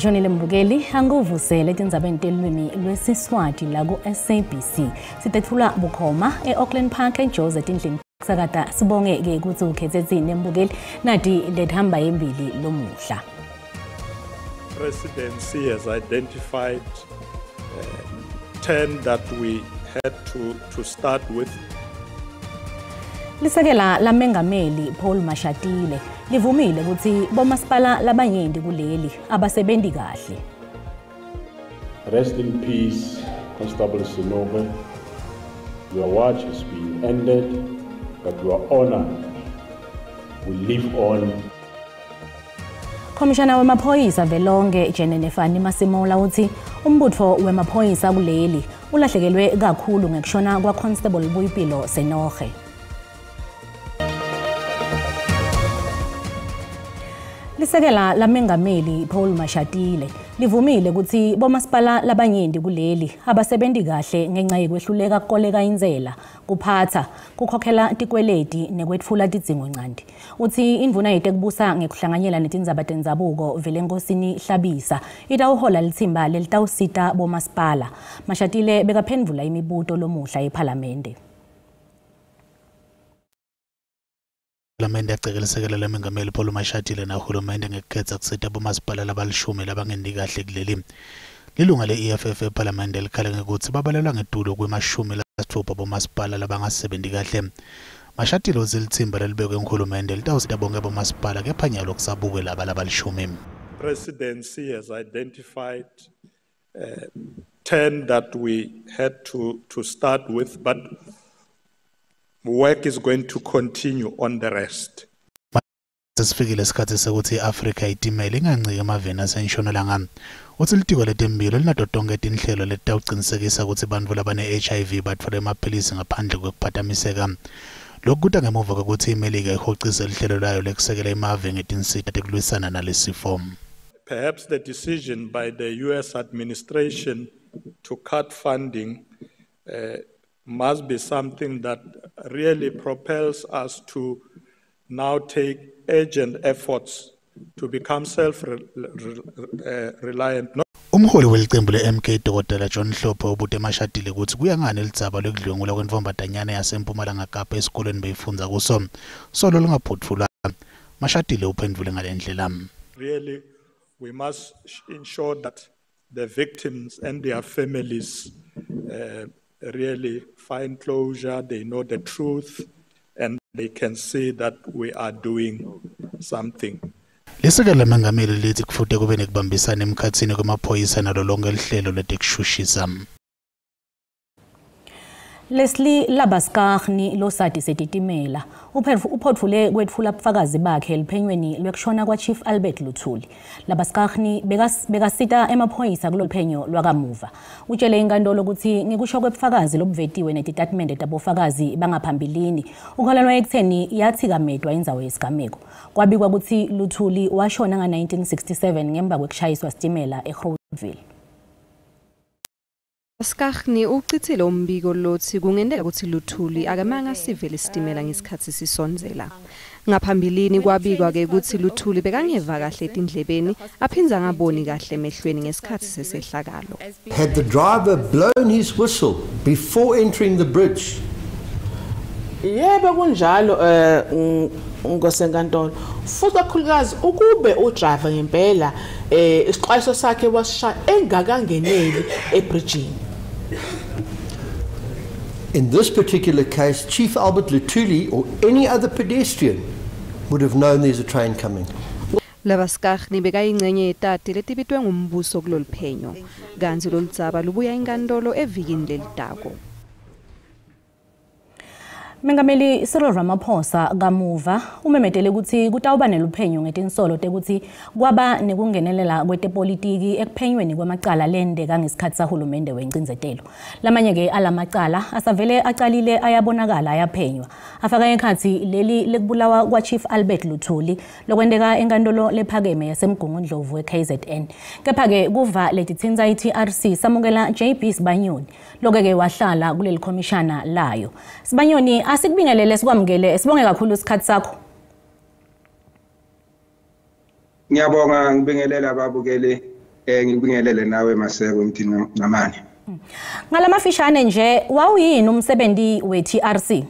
Lishonile mbukeli, anguvusele tindzabeni telulwimi lwesiSwati la ku-SABC. Sitetfula bukhoma e-Auckland Park eJozi etindlini kusakata. Sibonge-ke kutsi ukhetse tsine mbukeli, nati lethamba embili lomuhla. Presidency has identified 10 that we had to start with. Lisekela lamengameli Paul Mashatile livumile ukuthi bomasipala labanyenti kuleli abasebenzi kahle. Rest in peace, Constable Senoge. Your watch has been ended, but your honor will live on. Khomishana wemaphoyisa velonke Jenene Fannie Masemola uthi umbutfo wemaphoyisa kuleli ulahlekelwe kakhulu ngekushona kwa-Constable Boipelo Senoge. Lisekela lamengameli Paul Mashatile livumile ukuthi bomasipala labanyenti kuleli abasebenzi kahle ngenxa yekwehluleka kukoleka intsela, kuphatha, kukhokhela tikweleti nekwetfula tidzingoncandi. Uthi indvuna yetekubusa ngekuhlanganyela netindzaba tendzabuko Velenkosini Hlabisa itawuhola litsimba lelitawusita bomasipala. Mashatile bekaphendvula imibuto lomuhla ePhalamende. Phalamende yacekela lamengameli Paul Mashatile nahulumende ngekukhetsa kusita bomasipala labalishumi labangendi kahle kuleli. Lilunga le-EFF ePhalamende likhale ngekutsi babalelwa ngetulo kwema-60 bomasipala labangasebenzi kahle. Mashatile utsi litsimba lelibekwe nguhulumende litawusita bonke bomasipala kepha nyalo kusabukwe laba labalishumi. Presidency has identified 10 that we had to start with, but work is going to continue on the rest. Sesifikile isikhathi sekuthi i-Afrika itimele inganciki emaveni asentshonalanga. Utsi litiko letemphilo linato tonkhe tinhlelo letitawucinisekisa kutsi bantfu labane-HIV batfole emaphilisi ngaphandle kwekuphatamiseka. Lokhu kuta ngemuva kwekutsi iMelika ihocise lihlelo layo lekusekela emave ngetinsita tekulwisana nalesifo. Perhaps the decision by the US administration to cut funding must be something that really propels us to now take urgent efforts to become self-reliant. Umholi welicembu le-MK Dr. John Hlophe ubute Mashatile kutsi kuya ngani lidzaba lekudlwengulwa kwentfombatanyana yaseMpumalanga Kapa esikolweni beyifundza kuso solo lingaphotfulwa. Mashatile uphendvule ngale ndlela. Really, we must ensure that the victims and their families really find closure, they know the truth, and they can see that we are doing something. Lisekela lamengameli lithi kufute kube nekubambisana emkhatsini kwemaphoyisa nalo lonke lihlelo letekushushisa. Leslie Labuschagne losati setitimela uphotfule kwetfula bufakazi bakhe eliphenyweni lwekushona kwa-Chief Albert Luthuli. Labuschagne bekasita emaphoyisa kulolu phenyo lwakamuva. Utshele inkantolo ukuthi ngikusho kwebufakazi lobuvetiwe netitatimende tabofakazi bangaphambilini ukholelwa ekutheni yathikametwa indzawo yesigameko. Kwabikwa ukuthi Luthuli washona nga-1967 ngemva kwekushayiswa sitimela eGroutville. Labuschagne uchithile umbiko lothi kungenteka ukuthi Luthuli akamanga sivele isitimela ngesikhathi sisondzela. Ngaphambilini kwabikwa ke ukuthi Luthuli bekangeva kahle etindlebeni aphindze angaboni kahle emehlweni ngesikhathi sesehlakalo. Had the driver blown his whistle before entering the bridge? Yebo kunjalo nkosenkantolo, futhi kakhulukazi ukube udriver ngempela isixwayiso sakhe wasishaya engakangeneli ebridgini. In this particular case, Chief Albert Luthuli or any other pedestrian would have known there's a train coming. Labuschagne bekayingcenye yetati letibitwe ngumbuso kulolu phenyo, kantsi loludzaba lubuya enkantolo evikini lelitako. Mengameli Cyril Ramaphosa kamuva umemetele ukuthi kutawuba neluphenyo ngetinsolo tekuthi kwaba nekungenelela kwetepolitiki ekuphenyweni kwamacala lendeka ngesikhathi sahulumende wencindzetelo. Lamanye-ke alamacala asavele acalile ayabonakala ayaphenywa. Afaka ekhatsi leli lekubulawa kwa-Chief Albert Luthuli lokwenteka enkantolo lephakeme yaseMgungundlovu e-KZN. Kepha-ke kuva letitsintsa i-TRC samukela JB Sibanyoni lokeke wahlala kuleli khomishana layo. Sibanyoni, asikubingelele sikwamukele, sibonge kakhulu isikhathi sakho. Ngiyabonga, ngibingelela ababukeli Ngikubingelele nawe Maseko Mthini Namane. Ngalamafishane nje, wawuyini umsebenzi we-TRC?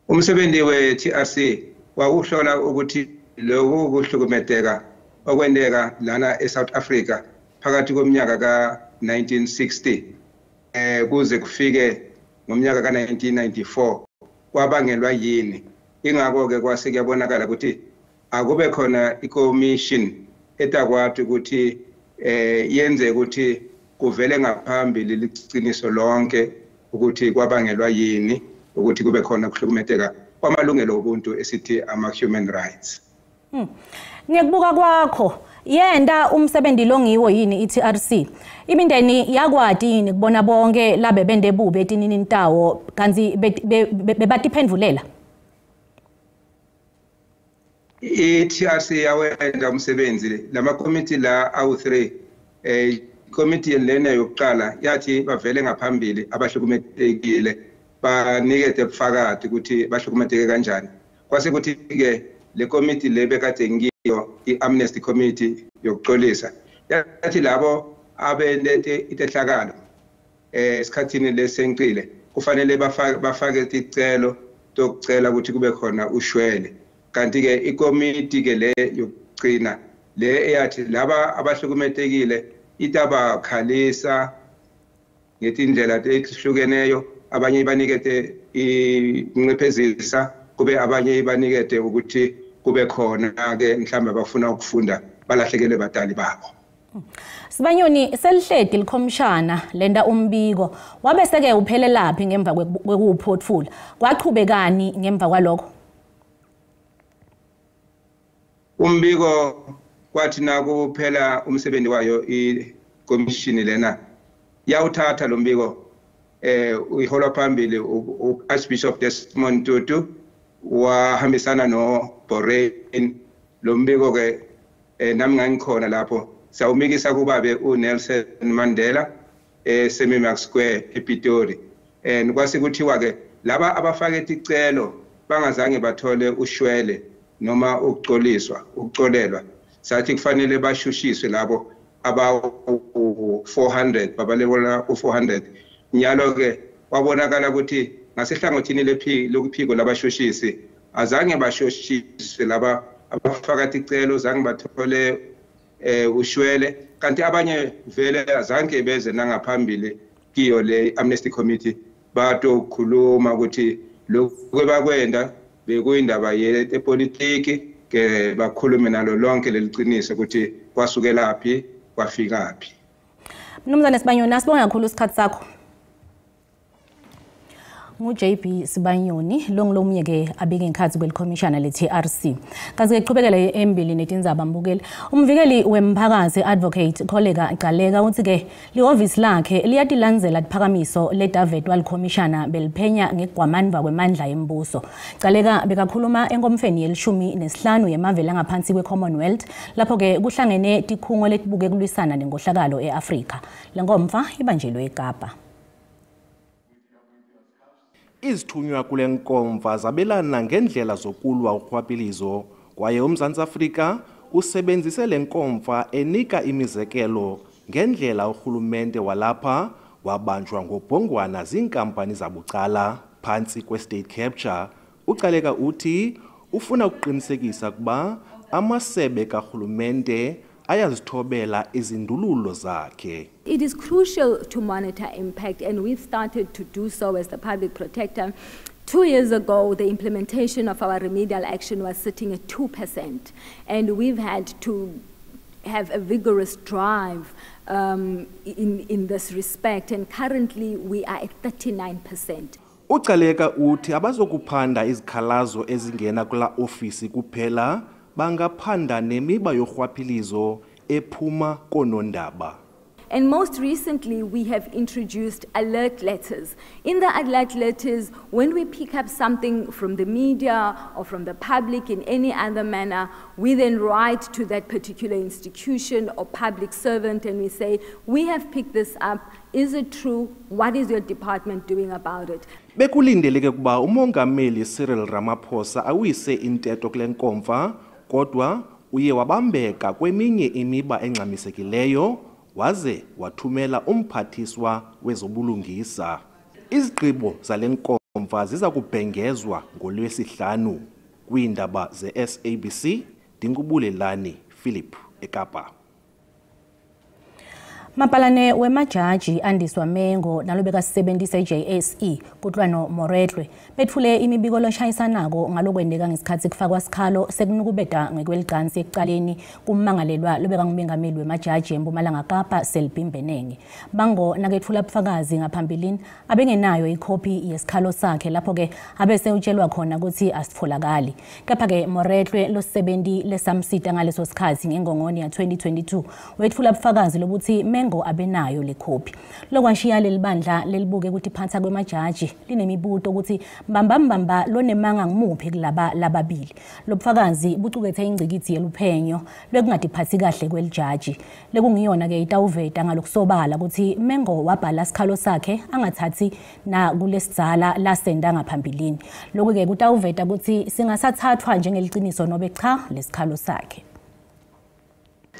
Umsebenzi we-TRC wawuhlola ukuthi lokhu kuhlukumeteka okwenteka lana eSouth Africa phakathi komnyaka ka-1960 kuze kufike ngomnyaka ka-1994 kwabangelwa yini. Ingakho-ke kwase kuyabonakala ukuthi akube khona i-commission etakwati ukuthi yenze ukuthi kuvele ngaphambili liciniso lonke ukuthi kwabangelwa yini ukuthi kube khona kuhlukumeteka kwamalungelo obuntu esithi ama-human rights. Ngiyekubuka kwakho, yenda umsebenzi longiwo yini i-TRC? Imindeni yakwati yini kubona bonke labe bende bubi etinini ntawo kanti bebatiphendvulela? I-TRC yawenda umsebenzi lamakomiti la awu-3. Ikomiti lena yokuqala yathi bavele ngaphambili abahlukumetekile banikete ubufakazi ukuthi bahlukumeteke kanjani. Kwase kuthi-ke le komiti le bekade ngiyo i-Amnesty Committee yokuxolisa yathi labo abelete itehlakalo esikhathini lesencile kufanele bafake isicelo sokucela ukuthi kube khona ushwele. Kanti-ke ikomiti ke le yokugcina le eyathi laba abahlukumetekile itabakhalisa ngetindlela ehlukeneyo, abanye ibanikete incephezisa, kube abanye ibanikete ukuthi kube khona ke mhlawumbe abafuna ukufunda balahlekelwe batali babo. Sibanyoni, selihledi likhomishana lenda umbiko wabe seke uphelelaphi ngemva kwekuwuphothula? Kwachubekani ngemva kwalokho? Umbiko kwathi nakuphela umsebenzi wayo ikomishini lena yawuthatha lo mbiko, uyiholwa phambili u-Archbishop Desmond Tutu wahambisana no Borain. Lo mbiko ke nami ngangikhona lapho, sawumikisa kubabe uNelson Mandela eSemimax Square ePitori. And kwase kuthiwa ke laba abafake isicelo bangazange bathole ushwele noma ukuxoliswa ukuxolelwa, sathi kufanele bashushiswe labo aba 400 babalekela u400. Nyalo ke kwabonakala ukuthi ngasehlangothini lokuphiko labashushisi azange bashushiswe laba abafaka isicelo, zange bathole ushwele, kanti abanye vele azange beze nangaphambili kiyo le Amnesty Committee batokhuluma ukuthi lokhu bakwenda bekuyindaba yepolitiki, ke bakhulume nalo lonke leliciniso ukuthi kwasukelaphi kwafikaphi. Mnumzane Sibanyoni, asibonge kakhulu isikhathi sakho. NguJB Sibanyoni longilomunye ke abike ngekhathi kwelikhomishana le-TRC. Kaze ke embili netindzaba mbukeli. Umvikeli wemphakathi Advocate Kholeka Gcaleka uthi ke lihhovisi lakhe liyatilandzela tiphakamiso leDavid walikhomishana beliphenya ngekugwamanva kwemandla embuso. Gcaleka bekakhuluma enkomfeni yelishumi nesihlanu yemavela ngaphansi kwe-Commonwealth lapho ke kuhlangene tikhungo letibuke kulwisana nenkohlakalo e-Afrika. Le nkomfa ibanjelwe eKapa. Izithunywa kule nkomfa zabelana ngendlela zokulwa urhwaphilizo kwaye uMzantsi Afrika usebenzise le nkomfa enika imizekelo ngendlela urhulumente walapha wabanjwa ngobhongwana ziinkampani zabucala phantsi kwe-state capture. UGcaleka uthi ufuna ukuqinisekisa ukuba amasebe karhulumente ayazithobela izindululo zakhe. It is crucial to monitor impact, and we've started to do so as the public protector. 2 years ago, the implementation of our remedial action was sitting at 2%, and we've had to have a vigorous drive in this respect, and currently we are at 39%. UGcaleka uthi abazokuphanda izikhalazo ezingena kula ofisi kuphela, bangaphanda nemiba yorhwaphilizo ephuma koonondaba. And most recently, we have introduced alert letters. In the alert letters, when we pick up something from the media or from the public in any other manner, we then write to that particular institution or public servant and we say, we have picked this up. Is it true? What is your department doing about it? Bekulindeleke ukuba uMongameli Cyril Ramaphosa awise intetho kule nkomfa, kodwa uye wabambeka kweminye imiba engxamisekileyo waze wathumela umphathiswa wezobulungisa. Izigqibo zale nkomfa ziza kubhengezwa ngoLwesihlanu. Kwiindaba ze-SABC, ndingubulelani Philip eKapa. Mapalane wemajaji Andiswa Mengo nalobekasebenzisa i-JSE Kutlwano Moretlwe bethule imibiko loshayisanako ngalokwendeka ngesikhathi kufakwa sikhalo sekunukubeda ngekwelicansi ekucaleni kummangalelwa lobekangumengameli wemajaji eMpumalanga Kapa Selby Mbenenge. Bango nakethula bufakazi ngaphambilini abengenayo ikhophi yesikhalo sakhe lapho-ke abese utshelwa khona ukuthi asitholakali. Kepha-ke Moretlwe losisebenzi lesamsita ngaleso sikhathi ngengongoni ya 2022 wethula bufakazi lobuthi Mengo abenayo le khophi. Lokwashiya leli bandla lelibuke ukuthi phansi kwemajaji linemibuto ukuthi mbamba lonemanga ngimuphi kulaba lababili. Lobufakazi bucukethe ingcikithi yeluphenyo lwekungadiphathi kahle kwelijaji. Lekungiyona ke itawuveta ngalokusobala ukuthi Mengo wabhala sikhalo sakhe angathathi na kulesidzala lasenda ngaphambilini. Lokhu ke kutawuveta ukuthi singasathathwa njengeliciniso nobe cha lesikhalo sakhe.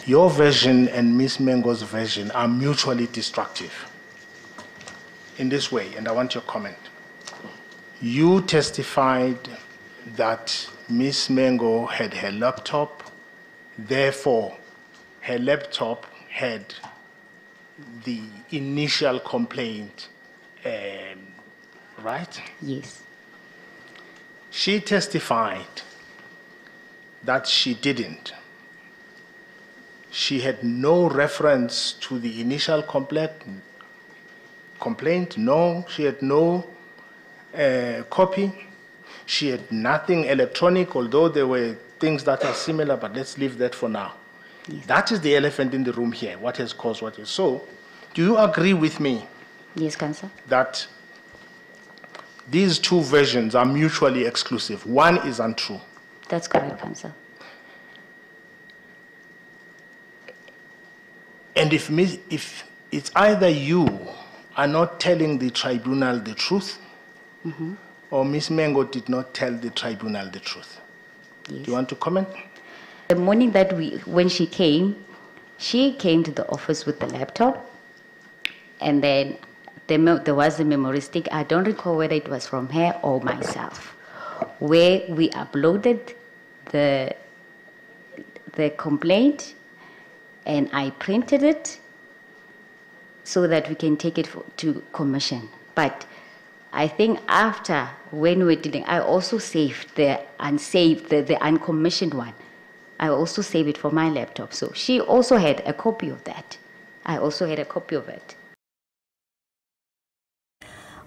Your version and Ms. Mengo's version are mutually destructive in this way, and I want your comment. You testified that Ms. Mengo had her laptop, therefore her laptop had the initial complaint, right? Yes. She testified that she didn't. She had no reference to the initial complaint. No, she had no copy. She had nothing electronic, although there were things that are similar, but let's leave that for now. Yes. That is the elephant in the room here, what has caused what is. So, do you agree with me? Yes, Counsel. That these two versions are mutually exclusive. One is untrue. That's correct, Counsel. And if it's either you are not telling the tribunal the truth, mm-hmm, or Ms. Mengo did not tell the tribunal the truth. Yes. Do you want to comment? The morning that when she came to the office with the laptop, and then there was a memory stick. I don't recall whether it was from her or myself, where we uploaded the complaint. And I printed it so that we can take it to commission. But I think after, when we're dealing, I also saved the unsaved, the uncommissioned one. I also saved it for my laptop. So she also had a copy of that. I also had a copy of it.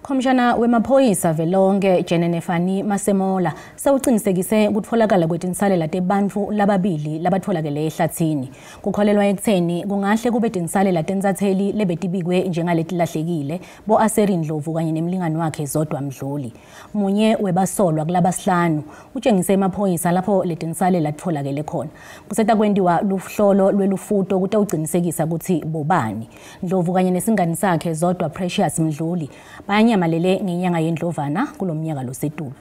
Khomishana wemaphoyisa velonke Jenene Fannie Masemola sewuqinisekise kutfolakala kwetinsalela tebantfu lababili labatfolakele ehlathini. Kukholelwa ekutheni kungahle kube tinsalela tentsatseli lebetibikwe njengaletilahlekile bo Aseri Ndlovu kanye nemlingani wakhe Zodwa Mdluli. Munye webasolwa kulabasihlanu utshengise emaphoyisa lapho letinsalela tfolakele khona. Kuseta kwentiwa luhlolo lwelufuto kutawuqinisekisa ukuthi bobani. Ndlovu kanye nesingani sakhe Zodwa Precious Mdluli banyamalele ngenyanga yendlovana kulomnyaka losetulu.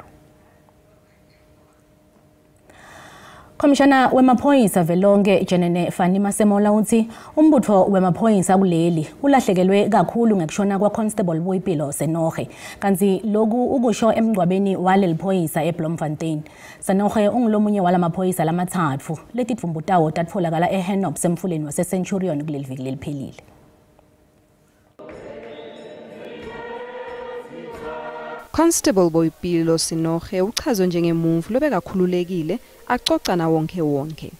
Khomishana wemaphoyisa velonke Jenene Fannie Masemola uthi umbutho wemaphoyisa kuleli ulahlekelwe kakhulu ngekushona kwa Constable Boipelo Senoge. Kanti loku ukusho emngcwabeni waleli phoyisa eBloemfontein. Senoge ungulomunye walamaphoyisa lamathathu letidvumbu tawo tatfolakala eHenops emfuleni waseCenturion kuleli viki leliphelile. Constable Boipelo Senoge uchazwe njengemuntfu lobekakhululekile acoca na wonke wonke.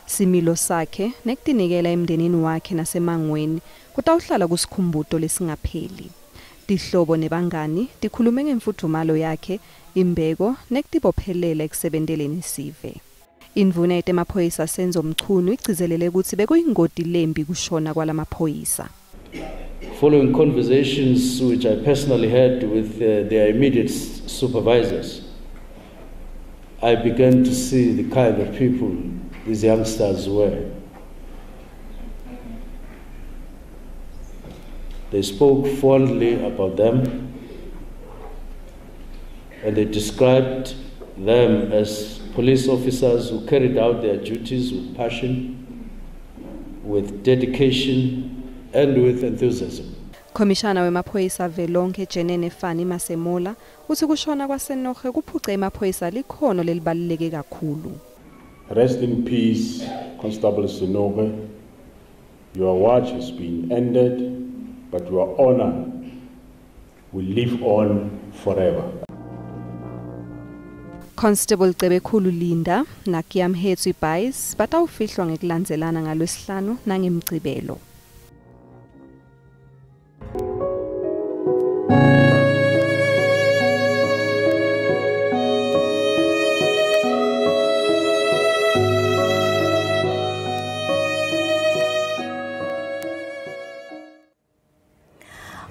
Similo sakhe nekutinikela emndenini wakhe nasemangweni kutawuhlala kusikhumbuto lesingapheli. Tihlobo nebangani tikhulume ngemfudumalo yakhe, imbeko nekutibophelela ekusebenteleni sive. Indvuna yetemaphoyisa Senzo Mchunu igcizelele kutsi bekuyingoti lembi kushona kwalamaphoyisa. Following conversations which I personally had with their immediate supervisors, I began to see the kind of people these youngsters were. They spoke fondly about them, and they described them as police officers who carried out their duties with passion, with dedication, and with enthusiasm. Khomishana wemaphoyisa velonke Jenene Fannie Masemola uthi kushona kwaSenoge kuphuce emaphoyisa likhono lelibaluleke kakhulu. Rest in peace, Constable Senoge. Your watch has been ended, but your honor will live on forever. Constable Cebekhulu Linda naKiamhetsi Buys batawufihlwa ngekulandzelana ngalwesihlanu nangemgcibelo.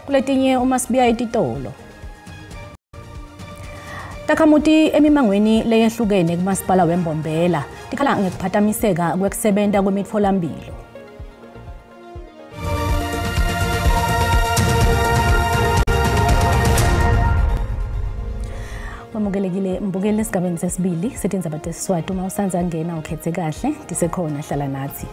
Kuletinye uma sibuya etitolo. Takhamuti emimangweni leyehlukene kumasipala weMbombela tikhala ngekuphatamiseka kwekusebenta kwemitfolamphilo. Wamukelekile mbukeli esigabeni sesibili setindzaba tesiswati. Uma usandza ngena ukhethe kahle, tisekhona, hlala nathi.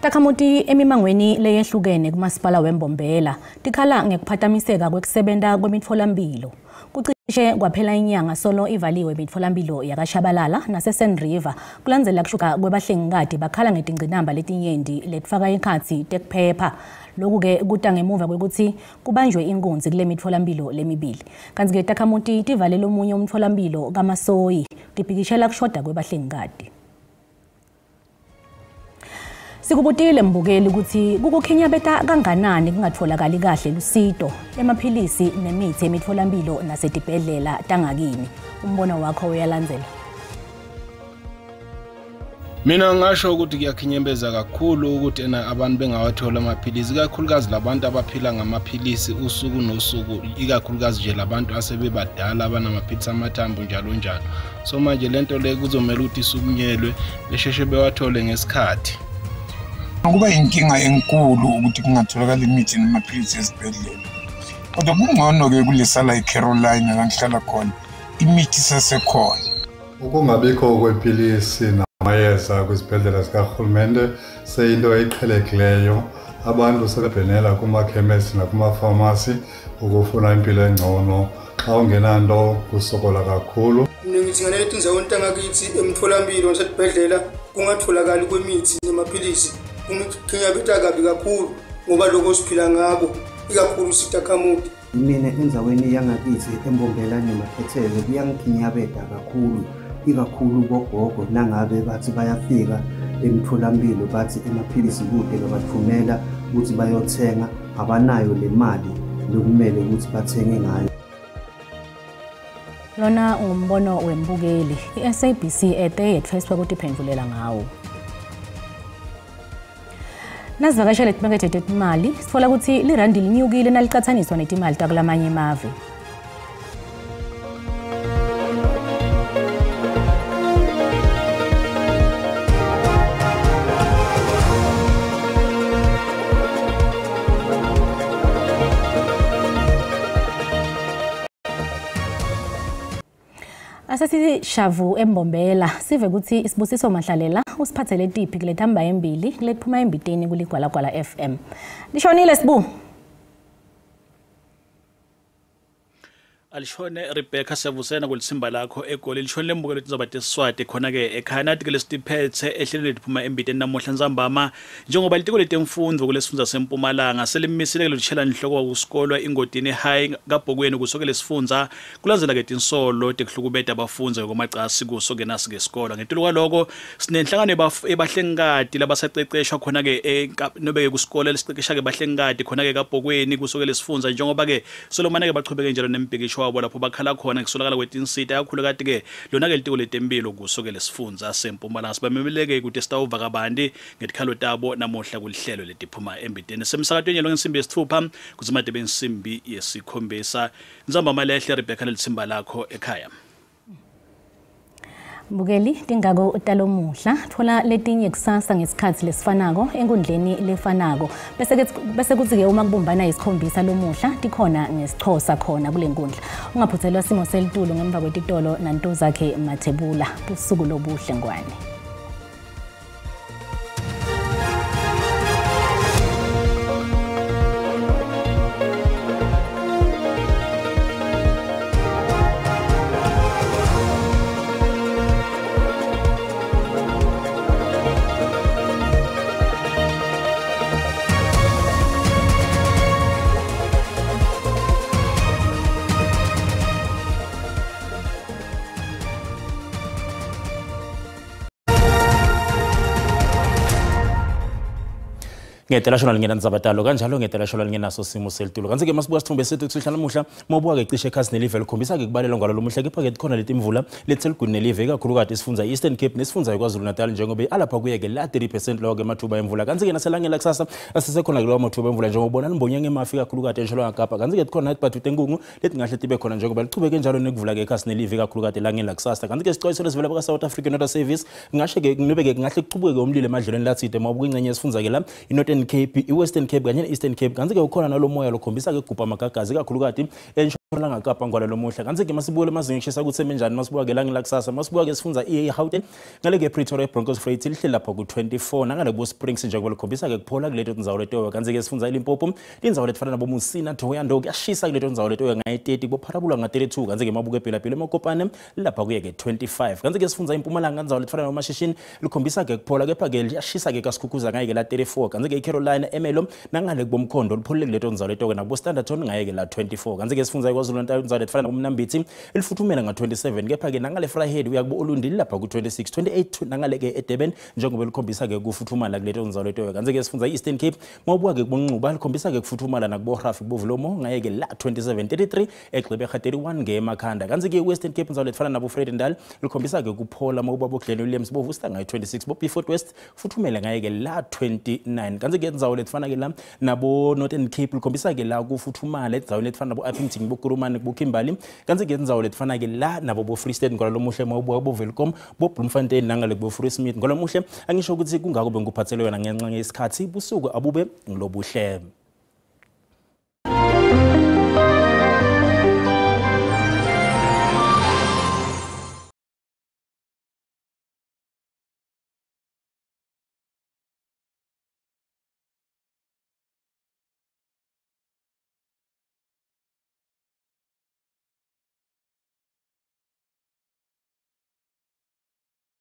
Takhamuti emimangweni leyehlukene kumasipala weMbombela tikhala ngekuphatamiseka kwekusebenta kwemitfolamphilo. Kucishe kwaphela inyanga solo ivaliwe imitfolamphilo yakaShabalala naseSand River kulandzela kushuka kwebahlengikati bakhala ngetingcinamba letinyenti letifaka ekhatsi tekuphepha. Lokhu-ke kuta ngemuva kwekutsi kubanjwe inkunzi kule mitfolamphilo lemibili. Kantsi-ke takhamuti tivalele omunye umtfolamphilo kaMasoyi tibhikishela kushoda kwebahlengikati. Sikubutile mbukeli ukuthi kukukhinyabeta kanganani kungatholakali kahle lusito emaphilisi nemithi emitfolamphilo nasetibhedlela tangakini. Umbono wakho uyalandzela. Mina ngisho ukuthi kuyakhinyembeza kakhulu ukuthi ena abantu bengawathola amaphilisi, ikakhulukazi labantu abaphila ngamaphilisi usuku nosuku, ikakhulukazi nje labantu asebebadala abanamaphilisi amathambo njalo njalo. So manje lento le kuzomela ukuthi isukunyelwe besheshe bewathole ngesikhathi. Kuba inkinga enkulu ukuthi kungatholakali imithi namaphilisi esibhedlela. Kodwa kungcono-ke kulesala iCarolina la ngihlala khona, imithi isesekhona. Ukungabikho kwepilisi namayeza kwizibhedlela zikarhulumente seyinto eqhelekileyo. Abantu sebebhenela kumakhemesi nakumafamasi ukufuna impilo engcono. Xa ungenanto kusokola kakhulu. Mina ngithi ngaleli tindzaweni tangakithi emtholampilo nasesibhedlela kungatholakali kwemithi nemaphilisi kungikhinyabeta kabi kakhulu ngoba lokho siphila ngako ikakhulu sitakhamuti. Mina endzaweni yangakithi eMbombela nemaphethelo kuyangikhinyabeta kakhulu, ikakhulu bogogo nangabe bathi bayafika emtholampilo bathi emaphilisi kude babathumela ukuthi bayothenga, abanayo le mali lokumele ukuthi bathenge ngayo. Lona ngumbono wembukeli. I-SABC ete yetfweswa kutiphendvulela ngawo. Nasivakashele timakethe tetimali, sitfola kutsi lirandi linyukile nalicatsaniswa netimali takulamanye emave. Asesishavu eMbombela sive kutsi Isibusiso Mahlalela usiphathele tiphi kulethamba embili kulekuphuma embiteni kuligwalagwala FM. Lishonile Sibu. Alishone Rebecca Sevusena kulitsimba lakho egoli lishone lembukelo tindzaba tesiswati khona ke ekhaya nathi ke lesitiphethe ehlelweni letiphuma embiteni namuhla ntsambama njengoba litiko letemfundvo kulesifundza sempumalanga selimisile lolushela inhloko wakusikolwa Ingodini High kaBhokweni kuso ke lesifundza kulandzela ke tinsolo tekuhlukubeta abafundzi ngokwemacasi kuso ke nasi ke sikolwa. Ngetulu kwaloko sinenhlangano ebahlengikati labasaceceshwa khona ke nobe ke kusikole lesicecesha ke bahlengikati khona ke kaBhokweni kuso ke lesifundza njengoba ke solomane ke bachubeke njalo nembhikisho wabo lapho bakhala khona kusolakala kwetinsita kakhulukati ke lona ke litiko letempilo kuso ke lesifundza sempumalanga. Sibamemeleke ukuthi sitawuva kabanti ngetikhalo tabo namuhla kulihlelo letiphuma embiteni semsakatweni lo ngensimbi yesithupha kuzimadebe bensimbi yesikhombisa. Nzamba malehle Rebecca lelitsimba lakho ekhaya. Mbukeli tingako talomuhla thola letinye kusasa ngesikhathi lesifanako enkundleni lefanako bese kuthi-ke uma kubumbana isikhombisa lomuhla tikhona ngesiXhosa khona kule nkundla. Ungaphuthelwa simo selitulu ngemva kwetitolo nantozakhe Mathebula. Busuku lobuhle ngwane. Ngetelasho lingena ndzaba kanjalo ngetelasho lingenaso simo selitulo. Kanti ke masibuka sithombe sethu kusihlala namuhla mawubuka ke cishe ekhasi nelive likhombisa ke kubalelwa ngalo lomuhla kepha ke khona letimvula letseligwini nelive ikakhulukati isifundza Eastern Cape nesifundza iKwaZulu Natal njengoba alapha kuye ke la 30% lawo ke amathuba emvula. Kanti ke naselangeni lakusasa asisekhona ke lawo mathuba emvula njengoba ubona limbonye ngemafi kakhulukati entshonalanga Kapa. Kanti ke khona ibhathu tenkungu letingahle tibe khona njengoba lichubeke njalo nekuvula ke ekhasi nelive ikakhulukati elangeni lakusasa. Kanti ke sicwayiso lesivela baka South African Water Service ngashe ke kunobeke kungahle kuchubeke umlilo emadlelweni latsite mawubuka ingcenye yesifundza ke la iNorthern Cape, iWestern Cape kanye neEastern Cape. Kanti ke ukhona nalomoya lokhombisa ke gubha amagagazi kakhulukati entshonalanga Kapa ngwalo lomuhla. Kanti ke masibukele amazinga ekushisa kutsi emenjani masibuka ke langeni lakusasa masibuka ke sifundza iGauteng ngale ke Pretoria Broncos Freight lihleli lapha ku24 nangale ku Springs njengoba likhombisa ke kuphola kuleto tindzawo letoyo. Kanti ke sifundza iLimpopo tindzawo letifana nabo Musina Thohoyandou kuyashisa kuleto tindzawo letoyo ngayi30 bopharabula nga32. Kanti ke mabuke phela phela emakopane lapha kuye ke 25. Kanti ke sifundza iMpumalanga tindzawo letifana nabo likhombisa ke kuphola kepha ke liyashisa ke kasikhukuza ngaye ke la 34. Kanti ke iCarolina Emelo nangale kubomkhondo lipholile kuleto ndzawo letoke nabo Standerton ngaye ke la 24. Kanti ke sifundza iKwaZulu Natal ndzawo letifana nabomnambithi elifuthumela nga27 kepha ke nangale Vryheid uya kubo Olundi lapha ku26 28 nangale ke eDurban njengoba likhombisa ke kufuthumala kuleto ndzawo letoke. Kanti ke sifundza iEastern Cape mawubuka ke kubonxuba likhombisa ke kufuthumala nakubo Rafi kubovulomo ngaye ke la 27 33 eGqeberha 31 ngemakhanda. Kanti ke iWestern Cape ndzawo letifana nabo Vredendal likhombisa ke kuphola mawubuka bo Glen Williams bo Worcester ngaye 26 bo Beaufort West kufuthumela ngaye ke la 29. Kanti ke ndzawo letifana ke la nabo Northern Cape likhombisa ke la kufuthumala endzaweni letifana nabo Upington bo Kurumane bo Kimberley. Kanti ke ndzawo letifana ke la nabo bo Free State ngalo lomuhle mawubuka bo Welkom bo Bloemfontein nangale bo Free Smith ngalo lomuhle. Angisho ukuthi kungako bengikuphathele yona ngenxa yesikhathi. Busuku abube ngilobuhle.